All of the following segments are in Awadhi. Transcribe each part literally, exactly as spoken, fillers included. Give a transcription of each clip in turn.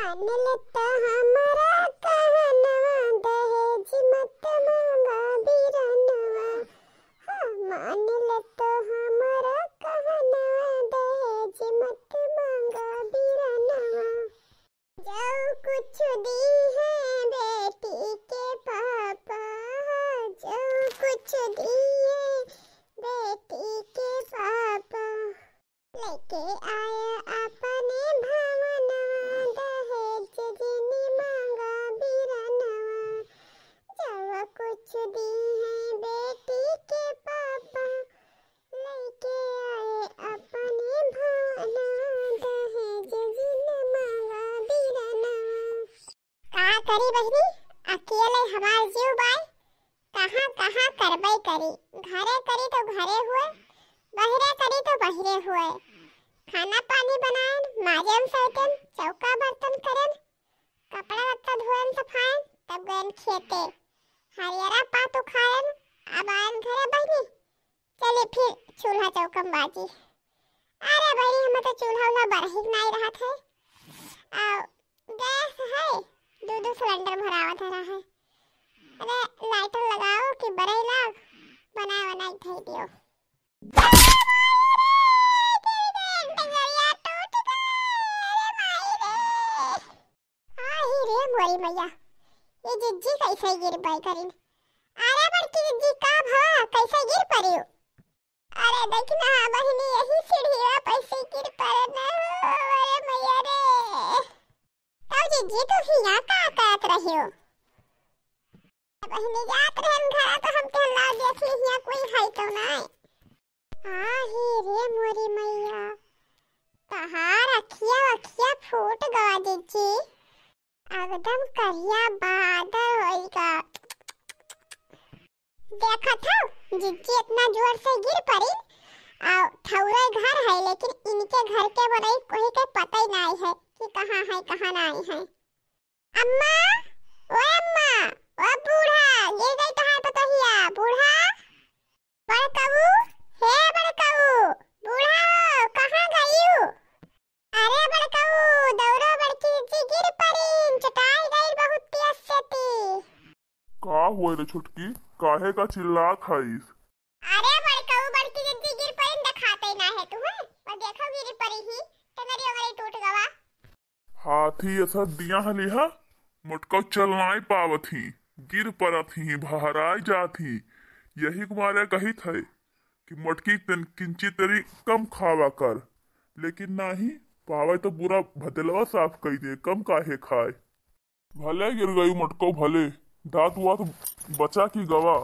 मान ले तो हमरा कहनवा, दहेज मत मांगा बिरनवा। हाँ, मान ले तो हमरा कहनवा, दहेज मत मांगा बिरनवा। जो कुछ दी है बेटी के पापा, जो कुछ दी है बेटी के पापा, लेके आया अपने भवनवा, दहेज जिनी मांगा बिरनवा। जब कुछ दी है बेटी के पापा, लेके आए अपने भवनवा, दहेज जिनी मांगा बिरनवा। का करी बहिनी, अकेले हमार जीव बाय, कहाँ कहाँ करबे करी। घरे करी तो घरे हुए, बहिरे करी तो बहिरे हुए। खाना पानी बनाएन, माजेन सैतेन, चौका बर्तन करेन, कपड़ा लत्ता धोएन सफाएन, तब गएन खेते। हरियरा पात उखाएन, अब आएन घरे बहिनी, चली फिर चूल्हा चौकम बाजी। अरे बहिनी, हमें तो चूल्हा उल्हा बरही के नाई रहत है, और गैस है, दो दो सिलेंडर भरावा धरा है। अरे लाइटर लगाओ कि बरही लाग, बनाए बनाए धई दियो। आही रे मोरी मैया, ये जिज्जी कैसे गिर पाई करिन? अरे बड़की जिज्जी, का भवा, कैसे गिर पड़ियो? अरे देख ना बहिनी, यही सीढ़िया पे से गिर पड़े ना हो, अरे मैया रे। तब जिज्जी, तू हियाँ का करत रहियो? बहिनी, जात रहन घरा तो हम कहला देखली हियाँ कोई है तो ना। आही रे मोरी मैया, तहार अखिया अखिया फूट गवा जिज्जी, एकदम करिया बादल होई गा। देखत हो जिज्जी इतना जोर से गिर पड़ी, आ ठौरे घर है लेकिन इनके घर के मनई कोई के पता ही नहीं है कि कहाँ है कहाँ नहीं है। अम्मा, ओ अम्मा, ओ बूढ़ा, गिर गई तहार पतोहिया, बूढ़ा। बड़कऊ, हे बड़कऊ, बूढ़ा हो, कहाँ गयू? अरे बड़कऊ, दौड़ो बड़की जिज्जी गिर पड़ीन, चटाई गई बहुत तेज से ती। का हुए रे छोटकी, काहे का चिल्लात हईस? अरे बड़कऊ, बड़की जिज्जी गिर पड़ीन, देखाते ना है तुम्हें, वो देखो गिर पड़ी ही, टंगरी वंगरी टूट गवा। हाथी ऐसा दिया हली हा, मोटकऊ चल नाई पावत ही, गिर परत ही, भहराई जात ही। यही के मारे कहित है कि मोटकी तन किंची तरी कम खावा कर, लेकिन नाही पावे तो पूरा भतेलवा साफ कई दे, कम काहे खाए। भले गिर गई मोटकऊ भले, दांत वात बचा की गवा।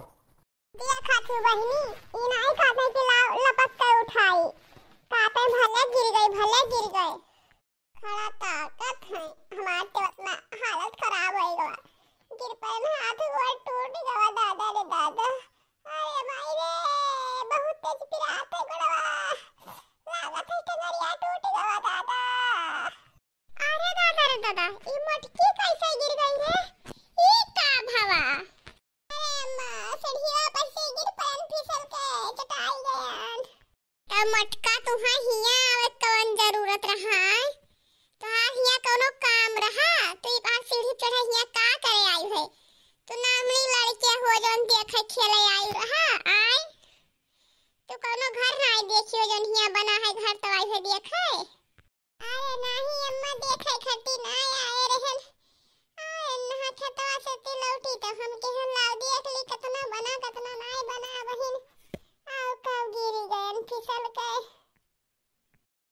दिया खाती बहिनी, ई नाही खाते कि ला-, लपक के उठाई। काते भले गिर गई, भले गिर गई। खड़ा ताकत है, हमार तो उतना हालत खराब हो गवा। गिर पर हाथ गोड़ टूट गवा दादा रे दादा। अरे माई रे, बहुत तेज पिरात है गोड़वा। लागत है टंगरिया टूट गवा दादा। अरे दादा रे दादा, ई मोटकी कैसे गिर गई रे? ई का भवा? अरे अम्मा, सीढ़िया पर से गिर पड़न फिसल के चटाई गयन। त मोटका तुहार हियाँ आवे कवन जरूरत रहा? तुहार हियाँ कौनो काम रहा? तू ई बार सीढ़ी चढ़े हियाँ का करे आई है? तू नामनी लड़के हो जौन देखे खेले आई रहा, आय? तू कौनो घर ना आई देखियो जौन हियाँ बना है घर तो आई है देखे? अरे नाही अम्मा, देखे खातिर ना आए रहन। आए नहा खेतवा से ती लौटी तो हम केहन लाव देख ली, कतना बना, कतना नाय बना बहिन। आओ कब गिरी गयन फिसल के।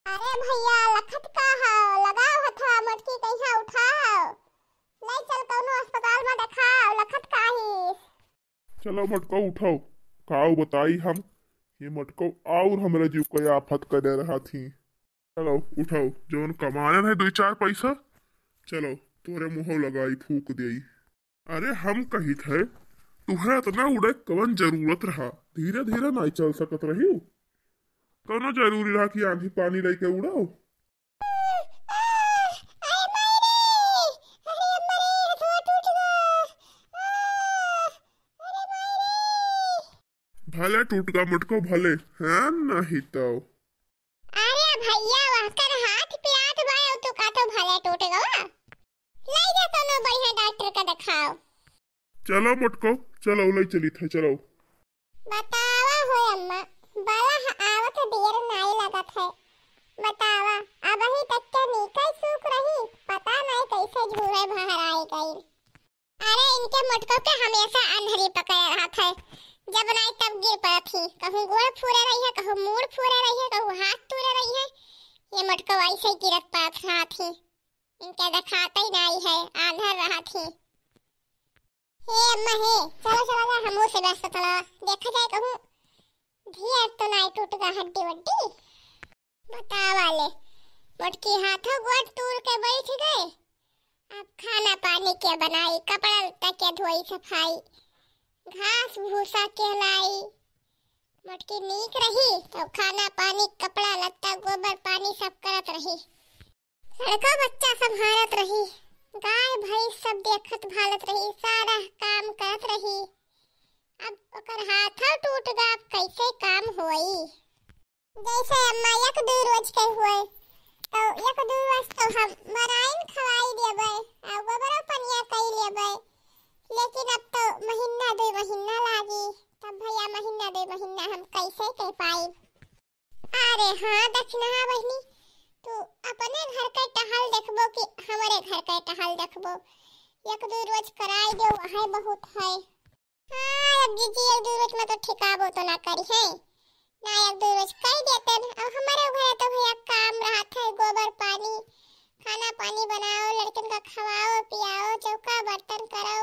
अरे भैया, लखत का हो? लगाओ हथवा मोटकी कहिया उठाओ। ले चल कौनो अस्पताल में देखाओ, लखत का ही। चलो मटको उठाओ, काऊ बताई हम, ये मटको और हमरा जीव के आफत करे रहा थी। चलो उठाओ, जौन कमाने है दुई चार पैसा, चलो तोरे मुँह लगाई, फूक देई। अरे हम कहित है, तुहे इतना उड़े कवन जरूरत रहा, धीरे धीरे नहीं चल सकत रही? कौनो जरूरी रहा कि आंधी पानी लेके उड़ो? भले टूट गा मुटको भले, हैं नहीं तो। अरे भैया, वहकर हाथ पिरात बा, अउ तू का तो भले टूट गवा। खाओ। चलो मोटको, चलो, लइ चलित है, चलो। बतावा हो अम्मा, बलहा आवत देर नाई लगत है। बतावा, अबही तक के नीकै सूख रही, पता नाई कैसे झूरे बहराइ गई। अरे, इनके मोटको के हमेशा अंधरी पकड़े रहत है, जब नाई तब गिर पड़त ही, कहूँ गोड़ फूरे रही है, कहूँ मूड़ फूरे रही है, कहूँ हाथ तूरे रही है। ये मोटको ऐसे ही गिरत पड़त रहत ही, इनके देखाते ही नाई है, आंधर रहत ही। हे अम्मा हे, चलो चलो जा, हमहू से व्यस्त चलो, देखा जाए कहूँ धियर तो नाई टूट गा हड्डी वड्डी। बतावा ले, मोटकी हाथों गोड़ तूर के बैठ गए। अब खाना पानी के बनाई, कपड़ा लत्ता के धोई सफाई, घास भूसा के लाई। मोटकी नीक रही तो खाना पानी, कपड़ा लत्ता, गोबर पानी सब करत रही। लड़का बच्चा संभारत रही, गाय भैंस सब देखत भालत रही, सारा काम करत रही। अब ओकर हाथों टूट गा, अब कैसे काम होई? जैसे अम्मा एक दुइ रोज के हुए, तो एक दुइ रोज तो हम मराइन खवाई देबै, आ गोबरो पनिया कई लेबै, लेकिन अब तो महीना दुइ महीना लागी, तब भैया महीना दुइ महीना हम कैसे कह पाई? अरे हाँ दक्षिणा बहिनी, तू अपने घर के टहल देखबो कि हमरे घर के टहल देखबो? एक दुइ रोज कराई दे, वही बहुत है। हाँ, अब जीजी एक दुइ रोज में तो ठिकाबो तो ना करी है, ना एक दुइ रोज कई देते न। अब हमरे घरे तो भैया काम रहत है, गोबर पानी, खाना पानी बनाओ, लड़कन का खवाओ पियाओ, चौका बर्तन करो,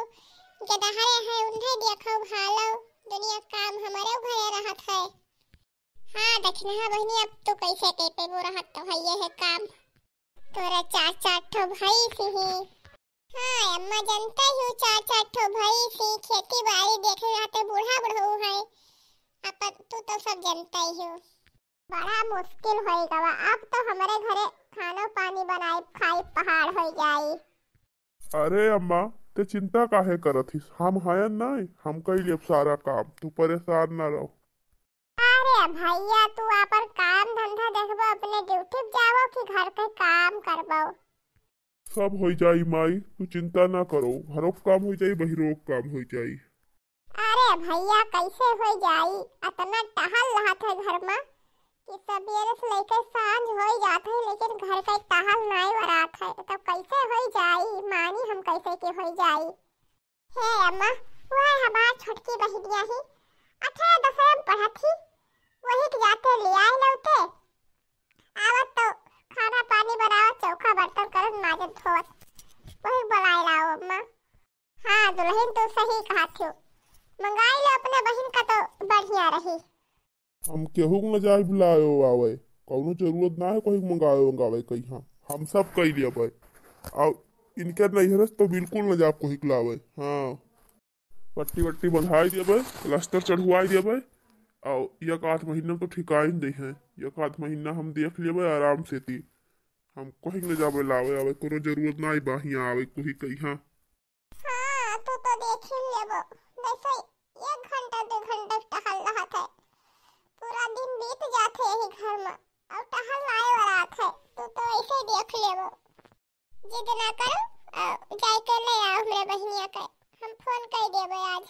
जे डहरे है उन्हें देखो भालो, दुनिया काम हमरे घरे रहत है। हाँ दक्षिणा बहिनी, अब तू कैसे कह पेबो, रहत तो हइये है काम। तोरा चार चार ठो भैंस ही। हाँ अम्मा, जनते ही हूँ, चार चार ठो भैंस ही, खेती बाड़ी देखे रहते, बूढ़ा बुढ़ऊ है, अपन तू तो सब जनते ही हो। बड़ा मुश्किल होई गवा, अब तो हमरे घरे खानो पानी बनाई खाई पहाड़ हो जाई। अरे अम्मा, ते चिंता काहे करत हिस? हम हयन नाय, हम कई लेब सारा काम, तू परेशान ना रहो। अरे भैया, तू आपन काम धंधा देखबो, अपने ड्यूटी पे जाबो कि घर के काम करबो? सब होई जाई माई, तू चिंता ना करो, घरो के काम होई जाई, बहिरो के काम होई जाई। अरे भैया, कैसे होई जाई? अतना टहल रहत है घर में कि सबेरे से लेके सांझ होई जात है, लेकिन घर का टहल नाई वरात है, तो कैसे होई जाई? मानी हम कैसे के होई जाई? हे अम्मा, वह हमार छोटकी बहिनिया ही, अठारह दसवीं में पढ़त ही, वही के जाते ले आए लौटे। आवत तो खाना पानी बनावत, चौका बर्तन करत, माजत धोवत, वही बुलाए लाओ अम्मा। हाँ दुल्हन, तू सही कहत हो, मंगाई लो अपने बहिन का तो बढ़िया रही। हम केहू के न जाए बुलावे आवे, कौनो जरूरत ना है कोई के मंगावे मंगावे कहीं। हाँ, हम सब कई लेबे। और इनके नैहर से तो बिल्कुल न जाब कोई के लावे। हाँ, पट्टी वट्टी बंधाई देबे, प्लास्टर चढ़वाई देबे, और एक आध महीना तो ठिकाइन दे हैं, एक आध महीना हम देख लेबे आराम से ती। हम कोई के न जाबे लावे आवे, कोनो जरूरत ना है बाहिया आवे कोई कहीं। हाँ, हाँ, तू तो देख ही लेबो। वैसे एक घंटा, दो घंटा टहल रहत है। पूरा दिन बीत जात है यही घर में। और टहल आए वाला है। तू तो ऐसे ही देख लेबो। जिद ना करो, अ, जाए के ले आओ हमरे बहिनिया के। हम फोन कर देबो आज।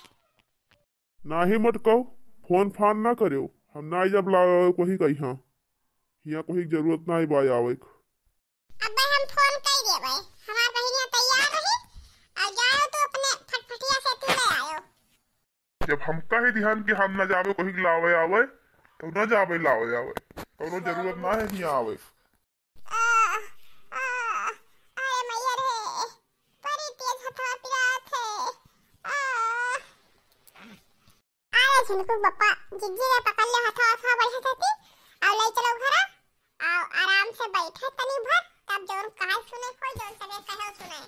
नाही मटकाऊ, फोन फान ना करेउ, हम ना जब लावे कोही कही हाँ, हियाँ कोही के जरूरत ना बा आवे के। अब्बे हम फोन कई देबे, हमार बहिनिया तैयार रही, और जाओ तू अपने फटफटिया से तू ले आयो। जब हम कही दिहन कि हम ना जावे कोही के लावे आवे, तो ना जावे लावे आवे, कौनो जरूरत ना है हियाँ आवे। आ, आ, अरे मैया रे, बड़ी तेज हथवा पिरात है। आ। अरे झिनकू बप्पा, जिज्जी ने पकड़ ले हथवा, हथवा बढ़िया से ती, और ले चलो घरा, और आराम से बैठे तनी भर, तब जौन कहे सुने कोई, जौन तने कहे सुने।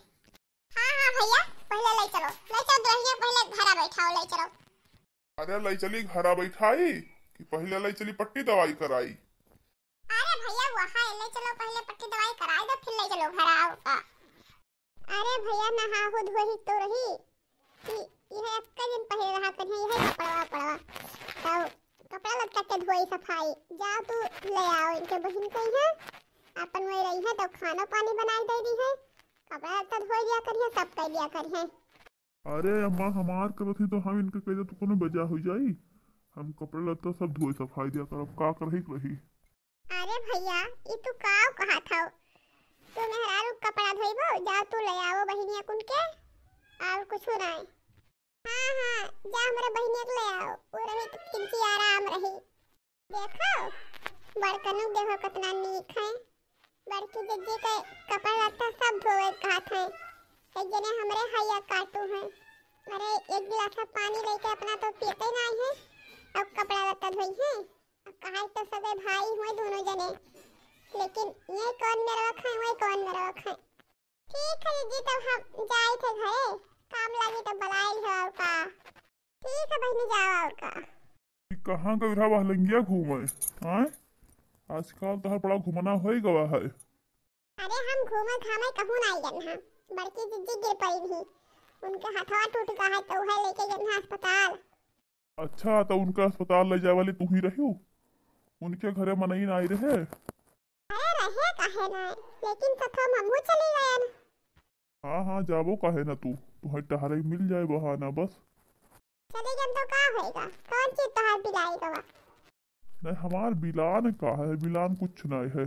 हाँ, हाँ भैया, पहले ले चलो, ले चलो दुल्हनिया, पहले घरा बैठाओ, ले चलो। अरे ले चली घरा बैठाई कि पहले ले चली पट्टी दवाई कराई? अरे भैया, वहाँ ले चलो, पहले पट्टी दवाई कराई दो, फिर ले चलो घरा आओ का। अरे भैया, नहाहू धोही तो रही कि यह एक्के दिन पहले रहा करिए, यह कपड़वा उपड़वा, तो कपड़ा लत्ता के धोई सफाई, जाओ तू ले आओ इनके बहिन के यहाँ, अपन वही रही है तो खाना पानी बनाई दे दी है, कपड़ा लत्ता धोई दिया करिए, सब कर दिया करिए। अरे अम्मा, हमार करत ही तो हम इनके कह दे तो कोनो बजा हो जाई। हम कपड़ा लत्ता सब धोए सफाई दिया करब, का करही के रही। अरे भैया, ई तू का कहत हौ? तू मेहरारू कपड़ा धोइबो, जा तू ले आओ बहिनिया कुन के, और कुछ नहीं। हाँ हाँ, जा हमरे बहिनिया के ले आओ, वो रही तो किंची आराम रही। देखो, बड़कनू देखो कितना नीक है। बड़की जिज्जी के कपड़ा लत्ता सब धोवे के कहत हैं। एक जने हमरे हैया काटू हैं। अरे, एक गिलास पानी लेके अपना तो पीते नहीं है, अब कपड़ा लत्ता धोई हैं। अब कहा तो सगे भाई हुए दोनों जने, लेकिन ये कौन मेरवा खाए, वही कौन मेरवा खाए। ठीक है जिज्जी, तब हम जाए थे घरे, काम लागी तब बुलाए हो और का। ठीक है बहिनी, जाओ और का। ई कहाँ गई रहा वह लंगिया घूमे? आय, आजकल तोहर बड़ा घूमना होई गवा है। अरे हम घूमे घामे कहूँ ना आइगन हाँ, बड़की जिज्जी गिर पड़ी भी, उनके हथवा टूट गया है तो वह लेके गन हाँ अस्पताल। अच्छा, तो उनका अस्पताल ले जाए वाली तू ही रही हो? उनके घरे मनई ना आई रहे? अरे रहे काहे ना, लेकिन सथवा में हमहू चली गयन। हाँ हाँ, जाबो काहे ना तू, तुम्हें टहरे मिल जाए बहाना बस। चली गन तो का होएगा, कौन चीज तोहार बिलाई गवा? नहीं, हमार बिलान का है, बिलान कुछ नहीं है।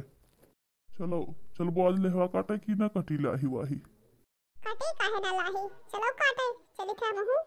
चलो, चलबो आज लेहवा काटे कि ना कटी लाही वाही? काटे काहे ना लाही, चलो काटे, चली थे हमहू।